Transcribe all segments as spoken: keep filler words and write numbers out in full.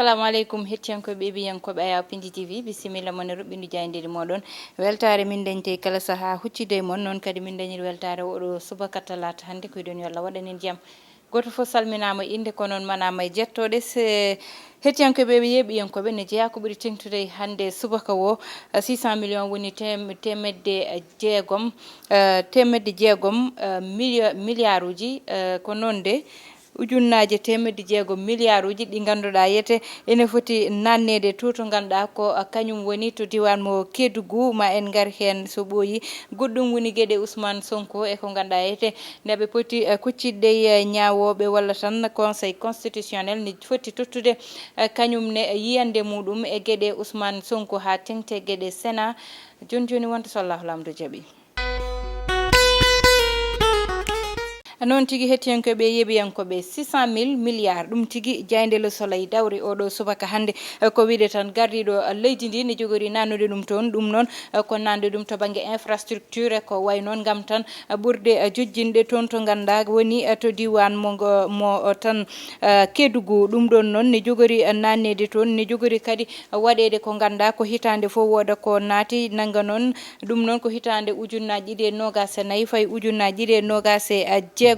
Assalamu aleykum, hettiyankooɓe e ɓiyankooɓe Ayaw Pindi T V, bisimilla mon e ruɓɓindu jaayndeeji mooɗon. Weltaare min dañte kala sahaa huccitde e mon, noon kadi min dañiri weltaare oɗo subaka talaata hannde, ko yiɗon yo Allah waɗan en jam. Gooto fof salminaama innde, ko noon manaama e jettooɗe. Se hettiyankooɓe e ɓiyankooɓe ne jeyaa ko ɓuri teŋtude hannde subaka o, six cent millions woni tem-, teemedde jeegom, eh, teemedde jeegom, eh, milio-, miliyaaruuji, eh, ko noon de, ujunnaaje teemedde jeegom miliyaaruuji ɗi ngannduɗaa yete ene foti naatneede to, to ngannduɗaa ko kañum woni to diiwaan mo Kedugu, ma en ngar heen so ɓooyi. Goɗɗum woni geɗe Ousmane Sonko e ko ngannduɗaa yete nde ɓe poti, eh, kucciɗde e ñaawooɓe walla tan Conseil constitutionnel ne foti tottude, eh, kañum ne yiyannde muɗum e geɗe Ousmane Sonko haa teŋti geɗe Sénat. Jooni jooni wonta so Allahu Laamɗo jaɓi. Noon tigi, hettiyankooɓe e yeeɓiyankooɓe, six cent mille milliards, ɗum tigi jaaynde Le Soleil dawri oɗo subaka hannde. Eh, ko wiyde tan gardiiɗo, eh, leydi ndi ne jogori naatnude ɗum toon. Ɗum noon, eh, ko naatnude ɗum to bannge infrastructure, ko wayi noon ngam tan, eh, ɓurde, eh, jojjinɗe toon to ngannduɗaa woni, eh, to diiwaan mo ngo, mo, eh, tan, eh, Kedugu. Ɗum ɗoon noon ne jogori, eh, naatneede toon, ne jogori kadi, eh, waɗeede ko ngannduɗaa ko hitaande fof wooda ko naati, nannga noon ɗum noon ko hitaande ujunnaaji ɗiɗi e noogaas e nayi fayi ujunnaaji ɗiɗi e noogaas e jeegom.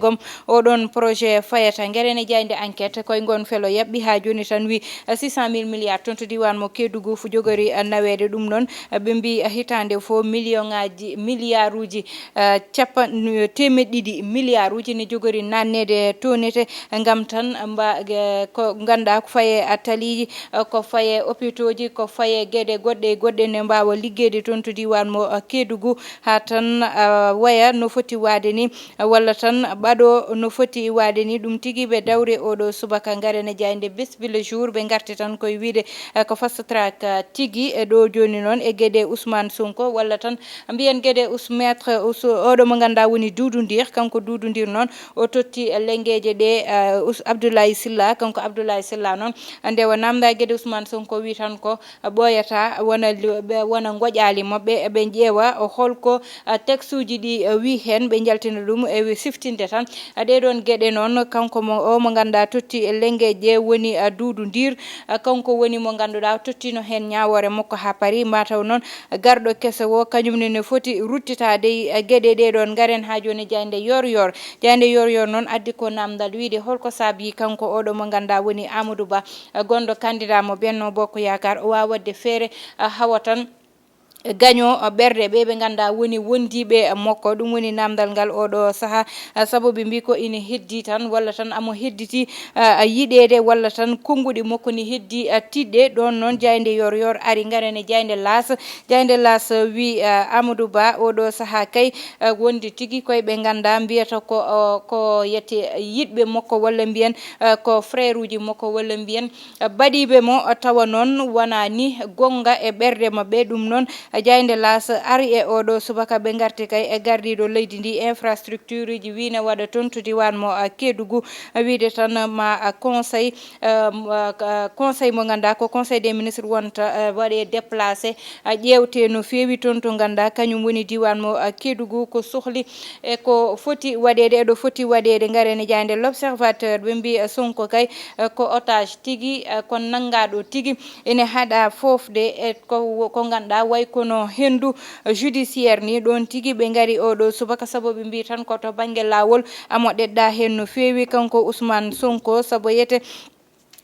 Oɗoon projet fayata. Ngeɗe ne jaaynde Enquête koye ngoon felo yaɓɓi haa jooni tan wi, eh, six cent mille milliards toon to diiwaan mo Kedugu fu jogori, eh, naweede. Ɗum noon, eh, ɓe mbi, eh, hitaande fof million ŋaaji, miliyaaruuji, eh, cappan-, teemeɗɗe ɗiɗi miliyaaruuji ne jogori naatneede toon ete ngam tan mba-, eh, ko ngannduɗaa ko faye a taliiji, eh, ko faye opitooji, ko faye geɗe goɗɗe e goɗɗe ne mbaawa liggeede toon to diiwaan mo, eh, Kedugu, haa tan, eh, waya no foti waade ni, eh, walla tan ɓaɗo no foti waade ni. Ɗum tigi ɓe dawri oɗo subaka. Ngeɗe ne jaaynde Bés Bi Le Jour, ɓe ngarti tan koye wiyde, eh, ko fast track, eh, tigi, eh, ɗo jooni noon e geɗe Ousmane Sonko walla tan mbiyen geɗe Ous-, maître Ous-, oɗo mo ngannduɗaa woni Doudou Ndir. Kanko Doudou Ndir noon o totti lenngeeje ɗe, eh, Ous-, Abdoulaye Sylla. Kanko Abdoulaye Sylla noon nde o naamnda geɗe Ousmane Sonko wi tan ko ɓooyata wona li-, ɓe wona ngoƴaali mo ɓe, ɓe ƴeewa holko, eh, textuuji ɗi, eh, wi heen, ɓe njaltina ɗum e wi siftinde tan. Eh, ɗee ɗoon geɗe noon kanko mo, o mo ngannduɗaa totti e lenngeeje woni, eh, Doudou Ndir. Eh, kanko woni mo ngannduɗaa tottino heen ñaawoore makko haa paari. Mataw noon garɗo keso o, kañum ne, ne foti ruttitaade, eh, geɗe ɗee ɗoon. Ngaren haa jooni jaaynde Yoor Yoor. Jaaynde Yoor Yoor noon addi ko naamndal wiyde holko saabii kanko oɗo mo ngannduɗaa woni Amadou Ba, eh, gonɗo candidat mo Benno Bokk Yaakaar, o waawa waɗde feere, eh, hawa tan gaño ɓerɗe ɓe ɓe ngannduɗaa woni wondiiɓe makko. Ɗum woni naamndal ngal oɗo sahaa, sabu ɓe mbi ko ina heddii tan walla tan amo hedditi, ah, yiɗeede walla tan konnguɗi makko ni heddii, ah, tiɗde. Ɗoon noon jaaynde Yoor Yoor ari. Ngaren e jaaynde Laas. Jaaynde Laas wi, ah, Amadou Ba oɗo sahaa kay, ah, wonde tigi koye ɓe ngannduɗaa mbiyata ko, ah, ko yete yiɗɓe makko walla mbiyen, ah, ko frère uji makko walla mbiyen baɗiiɓe mo, tawa noon wonaa ni goonga e ɓerɗe maɓɓe. Ɗum noon, jaaynde Laas ari e oɗo subaka. Ɓe ngarti kay e gardiiɗo leydi ndi, infrastructure uji wii ne waɗa toon to diiwaan mo, ah, Kedugu, wiyde tan ma, ah, conseil, ah, m-, ah, conseil mo ngannduɗaa ko conseil des ministres wonta, ah, waɗe déplacé, ah, ƴeewte no feewi toon to ngannduɗaa kañum woni diiwaan mo, ah, Kedugu, ko sohli e ko foti waɗeede, e ɗo foti waɗeede. Ngaren e jaaynde L'Observateur, ɓe mbi, eh, Sonko kay, eh, ko otage tigi, eh, ko nanngaaɗo tigi. Ene haɗa foofde e ko, ko ngannduɗaa way kono henndu, eh, judiciaire ni. Ɗoon tigi ɓe ngari oɗo subaka, sabu ɓe mbi tan ko to bannge laawol amo ɗeɗɗa heen no feewi kanko Ousmane Sonko, sabu yete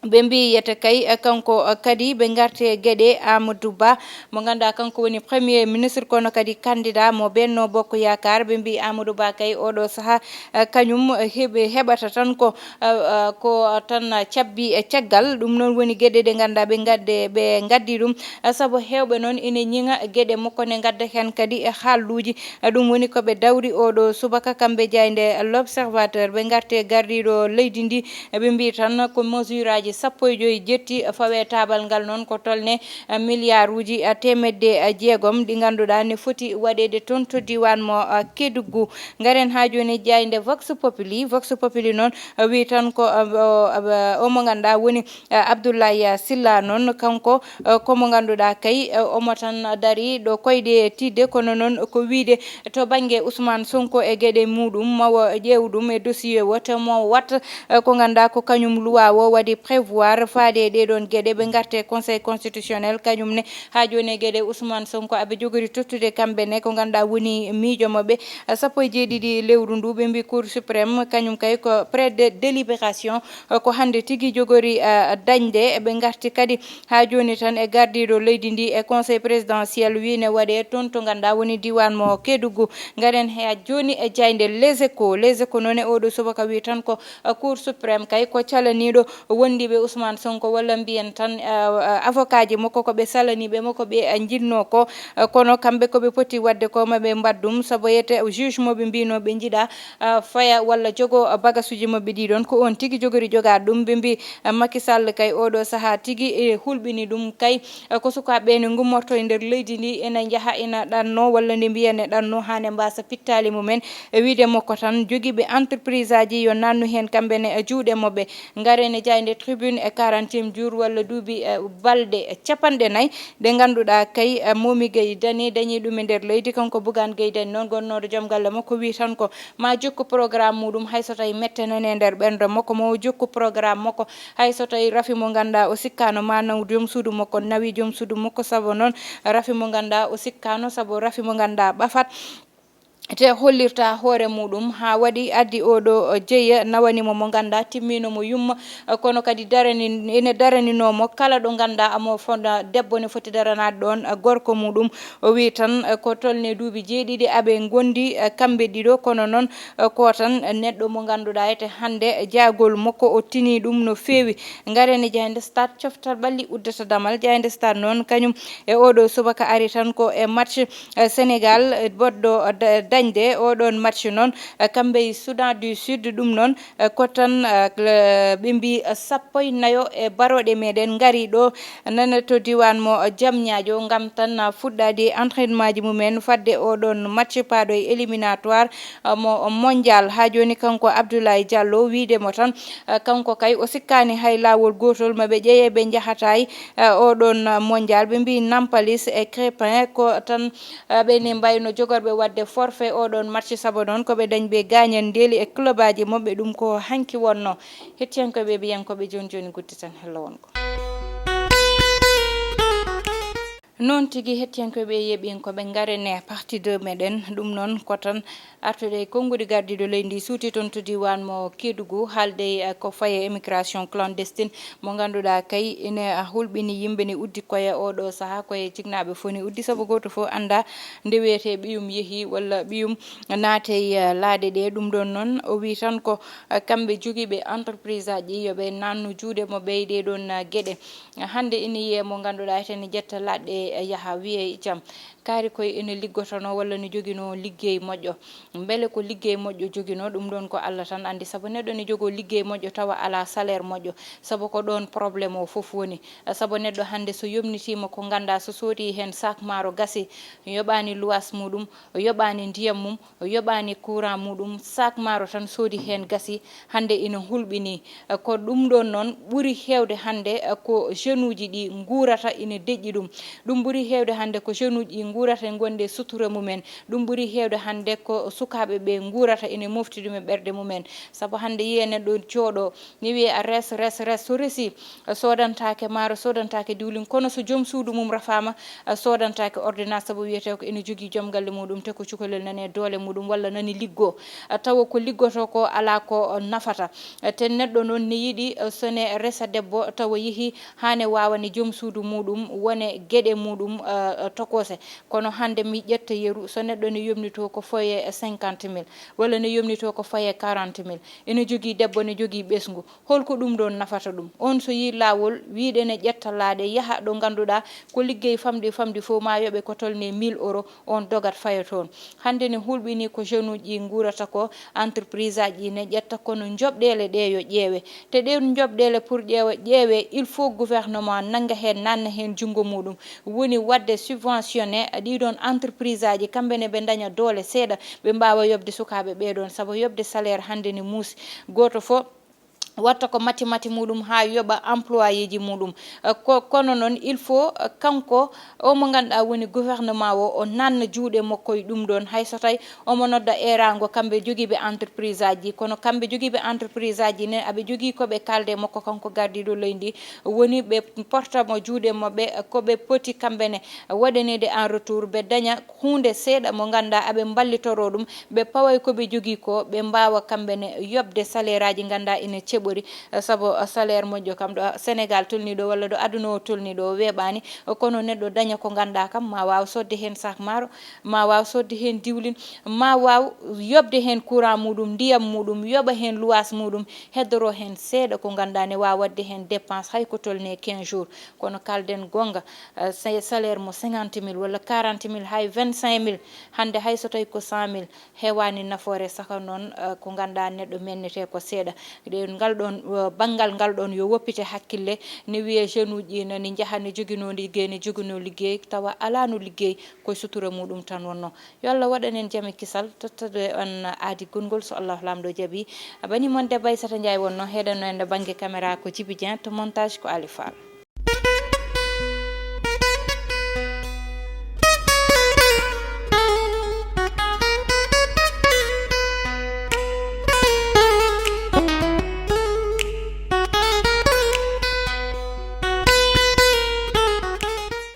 ɓe mbi yete kay, eh, kanko, eh, kadi ɓe ngarti e geɗe Amadou Ba, mo ngannduɗaa kanko woni premier ministre, kono kadi candidat mo Benno Bokk Yaakaar. Ɓe mbi Amadou Ba kay oɗo sahaa, eh, kañum, eh, heɓe, heɓata tan ko, eh, eh, ko tan cabbi e caggal. Ɗum noon woni geɗe ɗe ngannduɗaa ɓe ngadde, ɓe ngaddi ɗum, eh, sabu heewɓe noon ina ñiŋa geɗe makko ne ngadda heen kadi e haalluuji. Eh, ɗum woni ko ɓe dawri oɗo subaka kamɓe jaaynde L'Observateur. Ɓe ngarti e gardiiɗo leydi ndi, ɓe mbi tan ko mesure aji sappo e joy jetti fawe taabal ngal noon ko tolne, eh, miliyaaruuji, eh, teemedde, eh, jeegom ɗi ngannduɗaa ne foti waɗeede toon to diiwaan mo, eh, Kedugu. Ngaren haa jooni jaaynde Vox Populi. Vox Populi noon, eh, wi tan ko, eh, o, eh, o mo ngannduɗaa woni, eh, Abdoulaye Sylla noon, kanko, eh, ko mo ngannduɗaa kay, eh, omo tan darii ɗo koyɗe tiiɗde, kono noon ko wiyde to bannge Ousmane Sonko e geɗe muɗum, mawo ƴeew ɗum e dossier o, te mo wat, eh, ko ngannduɗaa ko kañum luwaa o waɗi Pouvoir faade e ɗee ɗoon geɗe, ɓe ngarte Conseil constitutionnel, kañum ne haa jooni e geɗe Ousmane Sonko aɓe jogori tottude kamɓe ne ko ngannduɗaa woni miijo maɓɓe. Sappo e jeeɗiɗi lewru ndu, ɓe mbi Cour suprême kañum kay ko prêt de délibération, ko hannde tigi jogori, eh, dañde. Ɓe ngarti kadi haa jooni tan e gardiiɗo leydi ndi e Conseil présidentiel, wi ne waɗee toon to ngannduɗaa woni diiwaan mo Kédougou. Ngaren haa jooni e jaaynde Les Échos. Les Échos noon e oɗo subaka wi tan ko, eh, Cour suprême kay ko calaniiɗo wondiiɓe Ousmane Sonko, walla mbiyen tan, eh, eh, avocat ji makko ko ɓe salaniiɓe mo ko ɓe, eh, njinnoo ko. Eh, kono kamɓe ko ɓe poti waɗde ko ma ɓe mbaɗ ɗum, sabu yete juge mo ɓe mbinoo ɓe njiɗa, eh, faya walla jogo, eh, bagasuuji maɓɓe ɗi ɗoon. Ko oon tigi jogori jogaade ɗum. Ɓe mbi, eh, Macky Sall kay oɗo sahaa tigi e hulɓini ɗum kay, eh, ko sukaaɓe ne ngummorto e nder leydi ndi ene njaha ina ɗanno walla nde mbiyen ne ɗanno haa ne mbaasa pittaali mumen. E wiide makko tan, jogiiɓe entreprise aji yo nannu heen kamɓe ne e juuɗe maɓɓe. Ngaren e jaaynde Tribune e quarantième jour walla duuɓi, eh, balɗe capanɗe nayi ɗe ngannduɗaa kay, eh, Momi Gueye Dany dañi ɗum e nder leydi. Kanko Bougane Gueye Dany noon gonnooɗo joom galle makko wi tan ko ma jokku programme muɗum hay so tawi mette nani e nder ɓernde makko, mo jokku programme makko hay so tawi rafi mo ngannduɗaa o sikkaano ma naw joom suudu makko, nawi joom suudu makko sabu noon rafi mo ngannduɗaa o sikkaano sabu rafi mo ngannduɗaa ɓafat. Te hollirta hoore muɗum haa waɗi addi oɗo jeya nawani mo mo ngannduɗaa timmiino mo yumma, kono kadi darani, ene daraninoo mo kala ɗo ngannduɗaa amo fonda debbo ne foti daranaade ɗoon gorko muɗum. O wi tan ko tolne duuɓi jeeɗiɗi aɓe ngondi kamɓe ɗiɗo, kono noon ko tan neɗɗo mo ngannduɗaa ete hannde jaagol makko o tini ɗum no feewi. Ngaren e jaaynde Stade, coftal ɓalli uddata damal. Jaaynde Stade noon kañum e oɗo subaka ari tan ko e match, eh, Sénégal, eh, boɗɗo, eh, da-, dañde oɗon match noon, eh, kamɓe e Soudan du Sud. Ɗum noon, eh, ko tan, eh, le-, ɓe mbi, eh, sappo e nayo e barooɗe meɗen ngari ɗo nana to diiwaan mo, eh, Diamniadio ngam tan, eh, fuɗɗaade entraînement ji mumen fadde oɗon match paaɗo e éliminatoire, eh, mo mondial. Haa jooni kanko Abdoulaye Diallo wiide mo tan, eh, kanko kay o sikkaani hay laawol gootol ma ɓe ƴeeye ɓe njahataay, eh, oɗon mondial. Ɓe mbi Nampalis e Crépin ko tan, eh, ɓe ne mbayno jogorɓe waɗde forfait oɗon match sabu noon ko ɓe dañɓe gaañandeeli e club aji maɓɓe. Ɗum ko hanki wonno. Hettiyankooɓe e ɓiyankooɓe jooni jooni guddi tan hello wonko. Noon tigi, hettiyankooɓe e yeeɓiyankooɓe, ngaren e partie deux meɗen. Ɗum noon ko tan artude e konnguɗi gardiiɗo leydi ndi suuti toon to diiwaan mo Kédougou, haalde, eh, ko faye immigration clandestine mo ngannduɗaa kay ene, ah, hulɓini yimɓe ne uddi koye oɗo sahaa, koye jiknaaɓe fof ne uddi, sabu gooto fof anndaa nde wiyetee ɓiyum yehi walla ɓiyum naati e, eh, laaɗe ɗe. Ɗum ɗoon noon o wii tan ko, eh, kamɓe jogiiɓe entreprise aji yo ɓe naannu juuɗe mo ɓeyde ɗoon, eh, geɗe. Hannde ina yiyee mo ngannduɗaa ete ne ƴetta laaɗe, eh, yaha wiyee jam. Kaari koye ene liggotonoo walla ne joginoo liggey moƴƴo. Mbele ko liggey moƴƴo joginoo? Ɗum ɗoon ko Allah tan anndi, sabu neɗɗo ne jogoo liggey moƴƴo tawa alaa salaire moƴƴo, sabu ko ɗoon problème o fof woni. Sabu neɗɗo hannde so yomnitiima ko nganndaa so soodi heen sac maaro gasi, yoɓaani luwaas muɗum, yoɓaani ndiyam mum, yoɓaani courant muɗum, sac maaro tan soodi heen gasi, hannde ina hulɓinii. Eh, ko ɗum ɗoon noon ɓuri heewde hannde, eh, ko jeune uji ɗi nguurata ina deƴƴi ɗum. Ɗum ɓuri heewde hannde ko jeune uji ɗi nguurata e ngonde sutura mumen. Ɗum ɓuri heewde hannde ko sukaaɓe ɓe nguurata ina mofti ɗum e ɓerɗe mumen. Sabu hannde yiyee neɗɗo jooɗo, ne wiyee a res, res, res, so resi, eh, soodantaake maaro, soodantaake diwlin, kono so joom suudu mum rafaama, eh, soodantaake ordonnance, sabu wiyetee ko ene jogii joom galle muɗum, te ko cukalel nani e doole muɗum, walla nani liggoo, eh, tawa ko liggotoo ko alaa ko, eh, nafata. Eh, te neɗɗo noon ne yiɗi, eh, so ne resa debbo, tawa yehi haa ne waawa ne joom suudu muɗum, wone geɗe muɗum, eh, eh, tokose. Kono hannde mi ƴetta yeru, so neɗɗo ne yomnitoo ko foye cinquante mille, walla ne yomnitoo ko foye quarante mille, ene jogii debbo, ne jogii ɓesngu. Holko ɗum ɗoon nafata ɗum? On so yii laawol, wiiɗe ne ƴetta laaɗe, yaha ɗo ngannduɗaa ko liggey famɗi famɗi fof, ma yoɓe ko tolni mille euro, on dogat faya toon. Hannde ne hulɓinii ko jeune uji ɗi nguurata ko, entreprise aji ɗi ne ƴetta, kono njoɓɗeele ɗe yo ƴeewe. Te ɗeen njoɓɗeele pour ƴeewe, ƴeewe, il faut gouvernement nannga heen, naatna heen junngo muɗum. Woni waɗde subventionné ɗii ɗoon entreprise aji, kamɓe ne ɓe ndaña doole seeɗa, ɓe mbaawa yoɓde sukaaɓe ɓee ɗoon, sabu yoɓde salaire hannde ne muusi. Gooto fof watta ko mati mati muɗum haa yoɓa employéji muɗum. Eh, ko, kono noon, il faut, eh, kanko o mo ngannduɗaa woni gouvernement o, o nanna juuɗe makko e ɗum ɗoon, hay so tawi omo nodda eeraango kamɓe jogiiɓe entreprise aji, kono kamɓe jogiiɓe entreprise aji ne, aɓe jogii ko ɓe kaalde makko kanko gardiiɗo leydi ndi, woni ɓe porta mo juuɗe maɓɓe, ko ɓe poti kamɓe ne waɗaneede en retour, ɓe daña huunde seeɗa mo ngannduɗaa aɓe mballitoro ɗum, ɓe paway ko ɓe jogii ko, ɓe mbaawa kamɓe ne yoɓde salaire aji ngannduɗaa ina ceɓori, eh, sabu, eh, salaire moƴƴo kam ɗo Sénégal tolnii ɗo walla ɗo aduna o tolnii ɗo o weeɓaani, eh, kono neɗɗo daña ko ngannduɗaa kam, ma waaw soodde heen saak maaro, ma waaw soodde heen diwlin, ma waaw yoɓde heen courant muɗum, ndiyam muɗum, yoɓa heen luwaas muɗum, heddoro heen seeɗa ko ngannduɗaa ne waawa waɗde heen dépense hay ko tolnii quinze jours. Kono kaalden goonga, eh, sa-, salaire mo cinquante mille walla quarante mille hay vingt-cinq mille, hannde hay so tawi ko cent mille, heewaani nafoore saka noon, eh, ko ngannduɗaa neɗɗo mennetee ko seeɗa. Ɗen ngal ɗoon, eh, banngal ngal ɗoon yo woppite hakkille, ne wiyee jeune uji ɗi nani njaha ne joginoo liggey, ne joginoo liggey, tawa alaano liggey, koye sutura muɗum tan wonnoo. Yo Allah waɗan en jam e kisal, tottode on aadi gonngol so Allahu Laamɗo jaɓii. Bani mon debbo Aissata Ndiaye wonnoo, heɗanno en to bannge caméra ko Djiby Dieng, to montage ko Ali Fall.